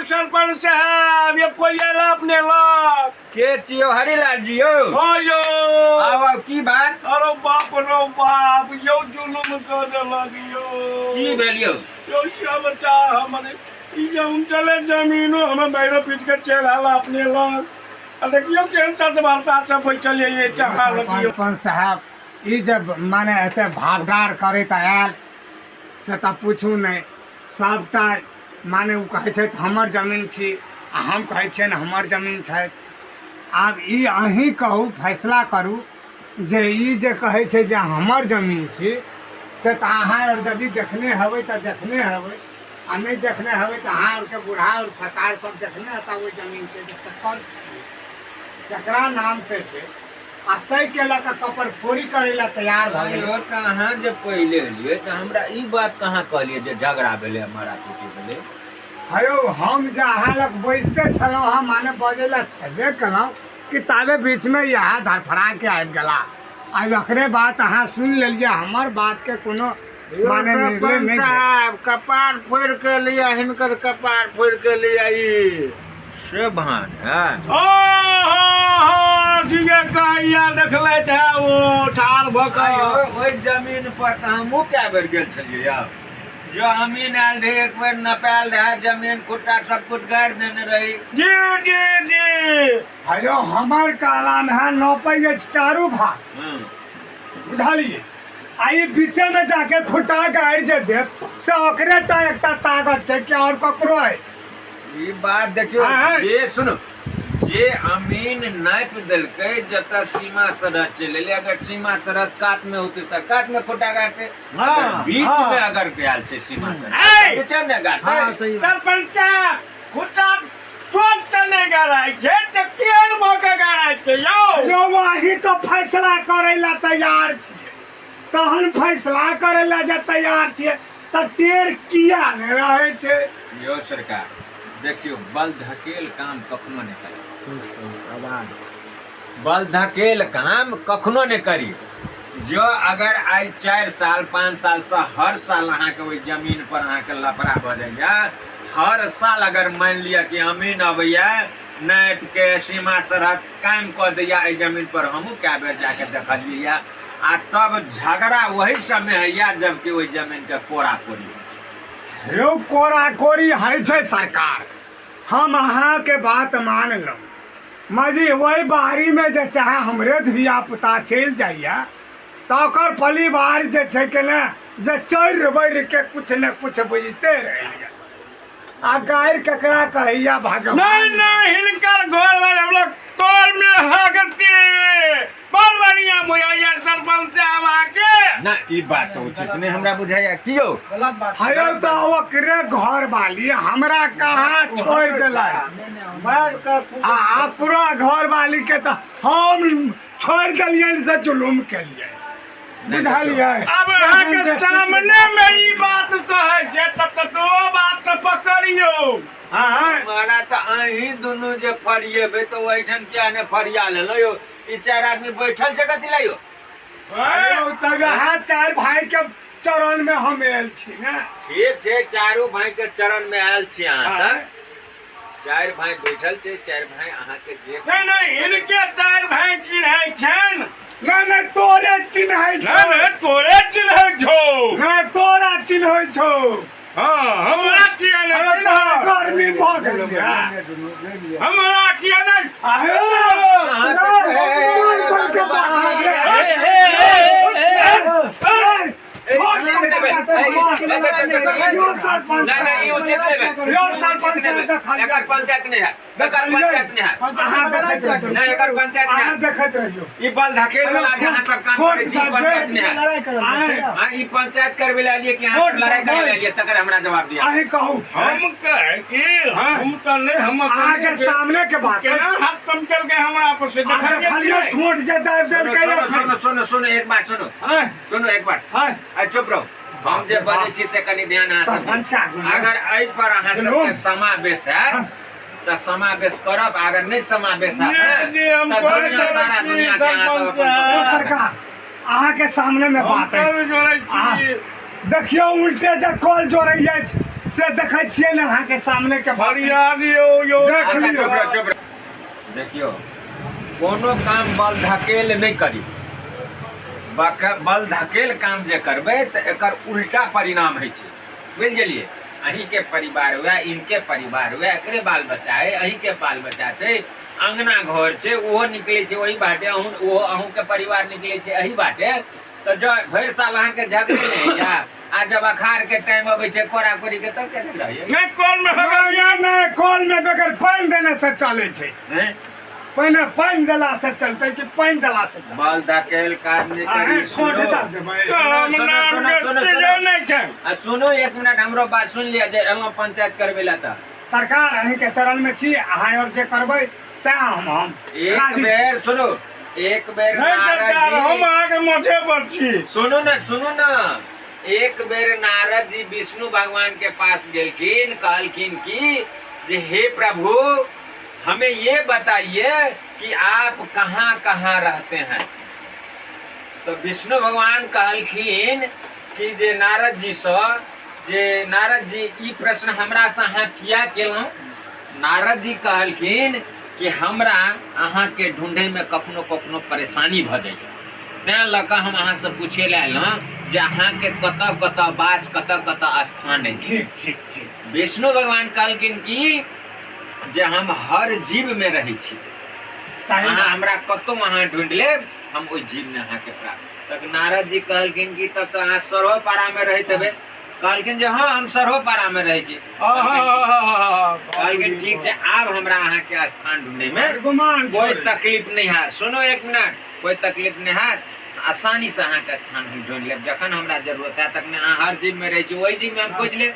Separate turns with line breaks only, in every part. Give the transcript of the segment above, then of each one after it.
सरपंच साहब, ये कोई आयल अपने लग।
के छियौ? हरिलाल जी यौ?
हाँ यौ।
आउ आउ, की बात?
अरे बाप रो बाप यौ, जुलुम कऽ देलक यौ।
की भेल यौ?
यौ, सबटा हमर ई जे उनटले जमीनो हमर बैरो पीट के चलि आयल अपने लग। आ देखियौ केहन तत्परता से बैठल ये चाहा लगियौ।
सरपंच साहब, ई जे माने एते भागदार करैत आयल से तऽ पूछू नहि। सभटा माने ओ कहै छथि हमर जमीन छी आ हम कहै छियनि हमर जमीन छथि। आब ई अहीँ कहू, फैसला करू जे ई जे कहै छै जे हमर जमीन छी, से तऽ अहाँ आर यदि देखने हेबै तऽ देखने हेबै आ नहि देखने हेबै तऽ अहाँ आरके बूढ़ा आओर सरकार सब देखने हेता ओहि जमीनके जे ककर छियै, ककरा नामसँ छै, आ ताहिके लऽ कऽ कपड़फोड़ी करै लए तैयार भऽ गेलै।
यौ, तऽ अहाँ जे पहिले एलियै तऽ हमरा ई बात कहाँ कहलियै जे झगड़ा भेलै, मारा पीटी भेलै?
हे यौ, हम जे अहाँ लग बजिते छलहुँ हँ, माने बजै लए छेबे केलहुँ कि ताबे बीचमे इएह धड़फड़ा के आबि गेला। आब एकरे बात अहाँ सुनि लेलियै, हमर बातके कोनो माने निर्णय नहि भेल।
साहब, कपार फोड़ि के लिअ, हिनकर कपार फोड़ि के लिअ ई।
से भान है।
ओ ठीके कहैया, देखलथि है ओ ठाढ़ भऽ कऽ।
ओहि जमीन पर तऽ हमहूँ कए बेर गेल छलियै यौ। जो अमीन आयल रहे, एक बेर नपायल रहे जमीन, खुट्टा सब कुछ गाड़ि देने रही।
जी जी जी।
हेयौ, हमर कहलामे है नपै अछि चारू भाग, बुझलियै? आ ई बीचेमे जाके खुट्टा गाड़ि जे देत से ओकरे टा एकटा ताकत छै कि आओर ककरो है?
ई बात देखियौ।
हाँ।
जे सुनो, जे अमीन नापि देलकै जतऽ सीमा सरहद चलि एलै, अगर सीमा सरहद कात में होतै तऽ कात में खुट्टा गाड़तै। अगर बीच में अगर आयल छै सीमा सरहद,
ऐ!
बीचे में गाड़तै।
हाँ, सही बात।
सरपंच साहब, खुट्टा सोच तऽ नहि गड़ाइ छै तऽ टेढ़ भऽ कऽ गड़ाइ छै यौ।
यौ, अहीं तऽ फैसला करै लए तैयार छियै, तहन फैसला करै लए जे तैयार छियै तऽ टेढ़ किया नहि रहै छै?
यौ सरकार, देखियौ, बल धकेल काम कखनो नहि करी, बल धकेल काम कखनो नहि करी। जँ अगर आइ 4 साल 5 सालसँ हर साल अहाँके ओहि जमीन पर अहाँके लफड़ा भऽ जाइए, हर साल अगर मानि लिअ कि अमीन अबैए, नापिके सीमा सरहद कायम कऽ दैए एहि जमीन पर, हमहूँ कए बेर जाके देखलियैए, आ तब झगड़ा ओहि समय होइए जबकि ओहि जमीनके कोरा कोरी होइ छै।
यौ, कोरा कोरी होइ छै सरकार, हम अहाँके बात मानलहुँ मजी ओहि बाड़ीमे जे चाहे हमरे धिया पुता चलि जाइए तऽ ओकर परिवार जे छै के ने जे चढ़ि बढ़िके किछु ने किछु बुझिते रहैए आ गारि केकरा कहैया भगवान।
नहीं नहीं, हिनकर घर वाले हम लोग तोर में हगते बड़ बढ़िया बुझाइया सरपंच साहब आके।
ना, ई बात तऽ उचित नहि हमरा बुझाइया की यौ।
गलत बात।
हयौ, तऽ ओकरे घर वाली हमरा कहाँ छोड़ि देलक?
मार कर।
आ पूरा घर वाली के तऽ हम छोड़ि देलियनि से जुलुम केलियै, बुझलियै?
अब अहाँके सामने में ई बात कहै छै तब तऽ तो बात तऽ पकड़ियौ।
हाँ।
हमरा तऽ अहीं दुनू जे फरिएबै तऽ ओहिठाम किया ने फरिया लेलहुँ यौ? ई चारि आदमी बैठल छै कथी लए यौ?
यौ, तब अहाँ चारि भाई के चरण में हम आयल छी ने।
ठीक छै, चारू भाई के चरण में आयल छी अहाँ सब। चारि भाई बैठल छै, चारि भाई अहाँके जे
नहीं नहीं, हिनके चारि भाई चिन्है छनि।
नहीं नहीं, तोरे चिन्है छौ।
नहीं नहीं, तोरे चिन्है छौ।
नहीं, तोरा चिन्है छौ।
हाँ, हमरा किया नहीं?
अरे तोरा गर्मी भऽ गेलौ हे।
हमरा किया नहीं?
आहे, चारि भाई के बात। यौ सरपंच,
नहीं नहीं, ई उचित नहीं भेल।
यौ सरपंच साहब, देखलियै।
एकर पंचायत नहीं है, एकर पंचायत नहीं है।
अहाँ देखैत रहियौ।
नहीं, एकर पंचायत नहीं
अहाँ
है।
देखैत रहियौ।
ई बल धकेल वाला जे अहाँ सब काम करै छी, ई पंचायत नहीं है।
लड़ाई करल
आँय।
हाँ, ई पंचायत करबै लए एलियै कि अहाँ सब लड़ाई करै लए एलियै, तकर हमरा जवाब दिअ।
अहीं कहू।
हम कहे कि हम तऽ नहि, हम
अहाँके सामने के बात
केना
अछि।
हाथ चमकेलकै हमरा पर से
अहाँ
देखलियै
देखलियै
कि नहि?
ठोंठ जे दाबि
सुनो
देलकै
सुनो
एखन।
सुनो सुनो सुनो, एक बात सुनो।
आँय,
सुनो एक बात।
आँय,
आ चुप रहो, हम जे बजै छी से कनि ध्यान अहाँ सब
सरपंच के आगू मे।
अगर एहि पर अहाँ
सुनू।
सबके समावेश हैत तऽ समावेश करब, अगर नहि समावेश हैत
नहि,
ने,
जी, हम
तऽ
करै
दुनिया सारा
छी,
दुनिया छै अहाँ सब अपन
सरपंच
यौ
पकड़।
सरकार, अहाँके सामने में
हम
बात
कल
अछि।
जोड़ै छी।
देखियौ, उल्टे जे कल जोड़ै अछि से देखै छियै ने अहाँके सामने के बात।
फरिया दियौ यौ।
देख
अच्छा,
लियौ।
चुप रह, चुप रह। देखियौ, कोनो काम बल धकेल नहि करी। बल धकेल काम जे करबै तऽ एकर उल्टा परिणाम होइ छै, बुझि गेलियै? अहीँके परिवार हुए, इनके परिवार हुए, एकरे बाल बच्चा है, अहीँके बाल बच्चा छै, अङ्गना घर छै, ओहो निकलै छै ओही बाटे, अहूँ ओहो अहूँके परिवार निकलै छै एही बाटे। तऽ जँ भरि साल अहाँके झगड़े नहि होइए आ जब अखाड़के टाइम अबै छै कोरा कोरीके, तब क्या झगड़ा होइए?
नहि, कल में
नहि, नहि, नहि, कल में बगैर पानि देने से चलै छै।
हैं?
पहिने पानि देला से चलतै कि पानि देला से चलतै?
बल धकेल काज नहि
अहें
करी।
ठोठ
सुनो।
दऽ देबै।
हम
सुनो,
नाम
सुनो,
के
सुनो,
चीजे
सुनो।
नहि छै।
आ सुनू, एक मिनट हमरो बात सुनि लिअ जे एलहुँ पंचायत करबै लए तऽ
सरकार, अहीँके चरणमे छी, अहाँ आओर जे करबै सएह हम
एक
राजी छी।
बेर सुनू, एक बेर
नहि सरकार,
नारद
हम
जी
अहाँके माथे पर छी।
सुनू ने, सुनू ने, एक बेर नारद जी विष्णु भगवान के पास गेलखिन, कहलखिन कि जे हे प्रभु, हमें ये बताइए कि आप कहाँ कहाँ रहते हैं। तो विष्णु भगवान कहलखिन कि जे नारद जी सँ जे नारद जी, ई प्रश्न हमरा से अहाँ किया केलहुँ? नारद जी कहलखिन कि हमरा अहाँके ढूँढैमे कखनो कखनो परेशानी भऽ जाइए, तेँ लऽ कऽ हम अहाँसँ पूछै लए अयलहुँ जे अहाँके कतऽ कतऽ वास, कतऽ कतऽ स्थान अछि।
ठीक ठीक ठीक।
विष्णु भगवान कहलखिन कि जे हम हर जीवमे रहै छी।
सही
अहाँ
बात।
हमरा कतहु अहाँ ढूँढि लेब, हम ओहि जीवमे अहाँके प्राप्त। तब नारद जी कहलखिन कि तब तऽ अहाँ सरहोपाड़ामे रहैत हेबै। कहलखिन जे हँ, हम सरहोपाड़ामे रहै छी। कहलखिन ठीक छै, आब हमरा अहाँके स्थान ढूँढैमे
गुमान
कोई
छोड़ि।
तकलीफ नहि हैत। सुनो, एक मिनट, कोई तकलीफ नहि हैत, आसानी से अहाँके स्थान हम ढूँढि लेब जखन हमरा जरूरत हैत तखने। अहाँ हर जीवमे रहै छी, ओहि जीवमे हम खोजि लेब।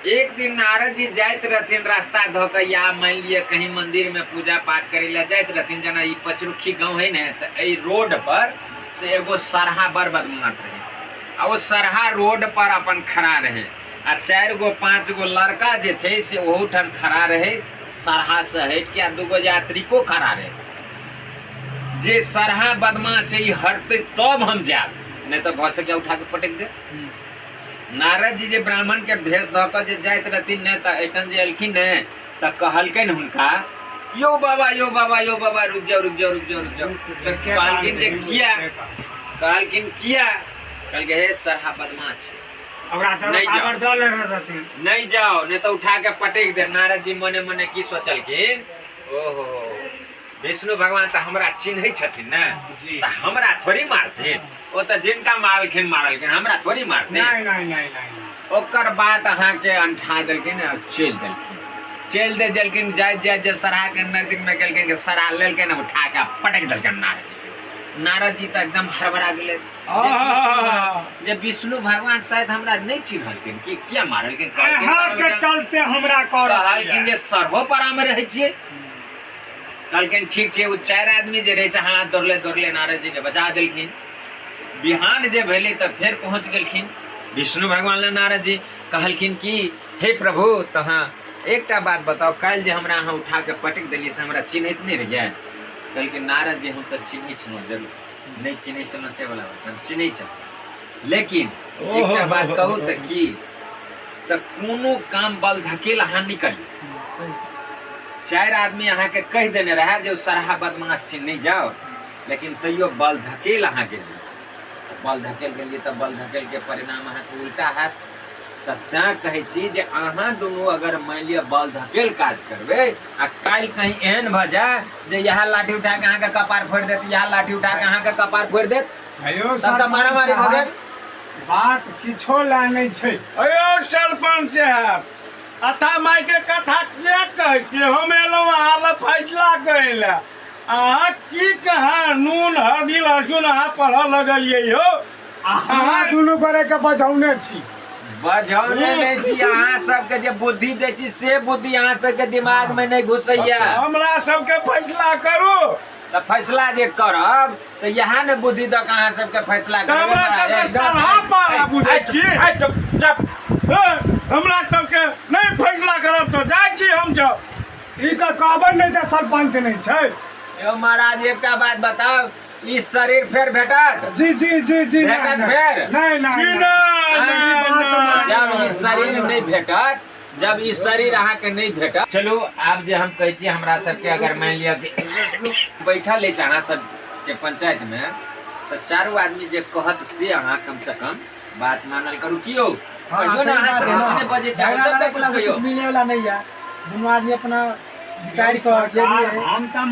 एक दिन नारद जी जाइत रहथिन रास्ता धऽ कऽ या मानि लिअ कहीं मंदिर में पूजा पाठ करै लए जाइत रहथिन, जेना ई पचरुखी गाँव है ने, तऽ एहि रोड पर से एगो सरहा बड़ बदमाश रहै आ ओ सरहा रोड पर अपन खड़ा रहै आ चारि गो पाँच गो लड़का जे छै से ओहूठाम खड़ा रहै सरहा से हटि के, आ दूगो यात्रिको खड़ा रहै जे सरहा बदमाश छै, ई हटतै तब हम जायब, नहि तऽ भऽ सकैए उठा के पटकि दे। नारद जी जे ब्राह्मण के भेष धऽ कऽ जे जाइत रहथिन ने, तऽ एहिठाम जे एलखिन ने, तऽ कहलकनि हुनका, यौ बाबा, यौ बाबा, यौ बाबा, रुकि जाउ, रुकि जाउ, रुकि जाउ, रुकि जाउ। तऽ कहलखिन जे किया? कहलखिन किया? कहलकै हे, सरहा बदमाश छै।
ओकरा तऽ
नहि जाउ।
काबर दऽ लेने रहथिन।
नहि जाओ, नहि तऽ उठा के पटकि दे। नारद जी मने मने की सोचलखिन, ओहो, विष्णु भगवान तऽ हमरा चिन्है छथिन ने,
जी।
तऽ हमरा थोड़ी मारथिन? ओ तऽ जिनका मारलखिन मारलखिन, हमरा थोड़ी मारथिन।
नहि नहि नहि नहि नहि।
ओकर बात अहाँके अंठा देलखिन आ चलि देलखिन। चलि दे देलखिन। जाइत जाइत जे सराहके नजदीकमे गेलखिन कि सराह लेलखिन, उठा के पटकि देलखिन नारद जी के। नारद जी तऽ एकदम हड़बड़ा गेलै जे विष्णु भगवान शायद हमरा नहि चिन्हलखिन कि किया मारलखिन।
अहाँके चलते हमरा कर
कहलखिन जे सरहोपाड़ामे रहै छियै। कहलखिन ठीक छै। ओ चारि आदमी जे रहै छै, हाथ दौड़ले दौड़ले नारद जी के बचा देलखिन। बिहान जे भेलै तऽ फेर पहुँच गेलखिन विष्णु भगवान लग नारद जी। कहलखिन कि हे प्रभु, तऽ अहाँ एकटा बात बताउ, काल्हि जे हमरा अहाँ उठा के पटकि देलियै से हमरा चिन्हैत नहि रहियै? कहलखिन नारद जी, हम तऽ चिन्है छलहुँ जरूर, नहि चिन्है छलहुँ से वला बात, हम चिन्है छलहुँ, लेकिन एकटा बात कहू तऽ की तऽ कोनो काम बल धकेल अहाँ नहि करियौ। चारि आदमी अहाँके कहि देने रहए जे ओ सरहा बदमाश छी, नहि जाउ, लेकिन तैयो बल धकेल अहाँ गेलियै। बल धकेल गेलियै तऽ बल धकेलके परिणाम अहाँके उल्टा हैत। तऽ तैँ कहै छी जे अहाँ दुनू अगर मानि लिअ बल धकेल काज करबै आ काल्हि कहीं एहन भऽ जाय जे इएह लाठी उठा कऽ अहाँके कपार फोड़ि देत, इएह लाठी उठा कऽ अहाँके कपार फोड़ि देत,
हेयौ
तब तऽ मारामारी भऽ गेल।
बात किछो लए नहि छै।
अयो सरपंच साहब, अथा माय के कथा किया कहै छियै? हम एलहुँ अहाँ लए फैसला करै लए, अहाँ की कहाँ नून हरदी लहसुन अहाँ पढ़ऽ लगलियै यौ।
आ हमरा दुनू गोरे के बझौने छी।
बझौने नहि छी, अहाँ सबके जे बुद्धि दै छी से बुद्धि अहाँ सबके दिमाग में नहि घुसैया।
हमरा सबके फैसला करू।
तऽ फैसला जे करब तऽ इएह ने बुद्धि दऽ कऽ अहाँ सबके फैसला
तऽ हमरा सबके सरहा पारा बुझै छी।
चुप चुप।
हे, हमरा सबके नहि फैसला करब तऽ जाइ छी हम सब।
ई तऽ कहबै नहि जे सरपंच नहि छै।
यौ महाराज, एकटा बात बताउ, ई शरीर फेर भेटत?
जी जी जी जी।
भेटत
नहि
फेर?
नहि
की
नहि।
नहि? नहि,
जब ई शरीर नहि भेटत, जब ई शरीर अहाँके नहि भेटत। चलू आब जे हम कहै छी, हमरा सबके अगर मानि लिअ कि बैठल अछि अहाँ सबके पंचायत में, तऽ चारू आदमी जे कहत से अहाँ कम से कम बात मानल करू। की यौ, कहियो ने अहाँ सब कुछ नहि बजै छै,
झगड़ा
सब तऽ
लड़ाई
कुछ
केला से
कहियो
कुछ मिले वाला नहीं है। दुनू आदमी अपना विचार कऽ जे भी है।
हम तऽ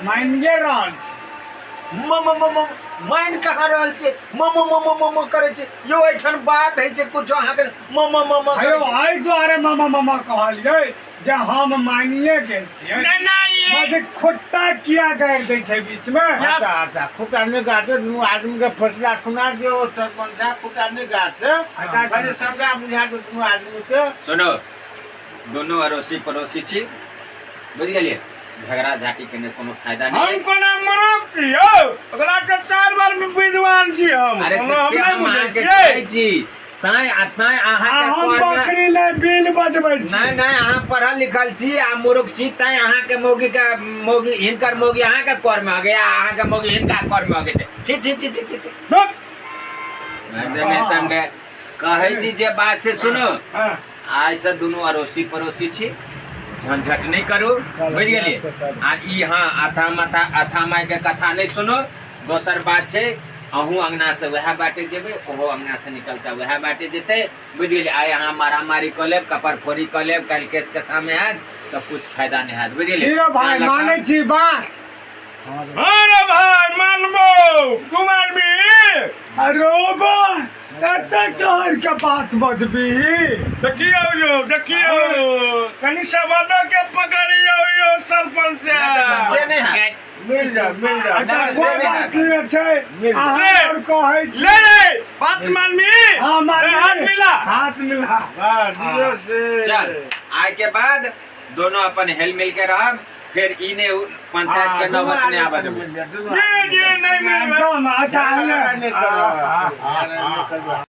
मानिए रहल छी।
म म म म मान कहाँ रहल छै? म म म म म म करै छै यौ। एहिठाम बात होइ छै कुछो, अहाँके म म म म
हेयौ,
करै छै।
एहि दुआरे मामा मामा कहलियै जे हम मानिए गेल छियै।
नहि, नहि, ई-
बजे खोट्टा किया गाड़ि दै छै बीच मे?
अच्छा अच्छा, खुटा नहि गाते। दुनू आदमी के फैसला सुना दियौ सरपंच साहब। खुटा नहि गाते।
अच्छा।
खाली समझा बुझा दियौ दुनू आदमी के।
सुनो, दुनू अड़ोसी पड़ोसी छी, बुझि गेलियै? झगड़ा झाटी केने कोनो फायदा
हम
नहि।
कोना मरब छी यौ? ओकरा के चार बार विद्वान छी हम।
अरे
कोनो
तऽ
हम
से
नहि
हम
बुझै
अहाँके
छियै।
कहै छी तैं आ तैं
आ
अहाँके
हम
करमे
बकरी ले बिल बजबै छी।
नहि नहि, अहाँ पढ़ल लिखल छी आ मूर्ख छी, तैं अहाँके मौगी के मौगी, हिनकर मौगी अहाँके कर में अगे आ अहाँके मौगी हिनका कर में अगे छै। छी छी छी छी छी छी।
धुत।
नहि तंगे कहै छी जे बात से सुनू।
हँ।
आइ से दुनू अड़ोसी पड़ोसी छी, झंझट नहि करू, बुझि गेलियै? आ ई हँ, अथा मथा अथा माय के कथा नहि सुनू। दोसर बात छै, अहूँ अङ्गना से वएह बाटे जेबै, ओहो अङ्गना से निकलता वएह बाटे जेतै, बुझि गेलियै? आइ अहाँ मारामारी कऽ लेब, कपर फोड़ी कऽ लेब, काल्हि केस के सामने हैत तऽ कुछ फायदा नहि हैत, बुझि गेलियै?
हीरो भाय, मानै छी बात?
हाँ रे भाय, मानबो, तू मानबी?
अरे बा, एते चढ़ के बात बजबी?
देखियौ यौ, देखियौ, कनि सबदो के पकड़ियौ यौ सरपंच
नहि, से
साहब।
नहि हैत।
मिल जाओ, मिल जाओ।
अच्छा,
नहि, से
कोई
नहि
बात
हैत।
नहि छै, अहाँ
ले।
आओर कहै छी।
ले रे, बात मानबी?
हाँ, मानबी।
ले, हाथ मिला।
हाथ मिला।
वाह, दियौ से।
चल, आइ के बाद दोनों अपन हेल मिल के रहब, फेर ई ने पंचायत के
हाँ,
नौबत नहि आबऽ देबै।
दुनू
जी जी, नहि मिलबै।
एकदम। अच्छा।
आदमी। झगड़ा नहि करब। झगड़ा नहि करब।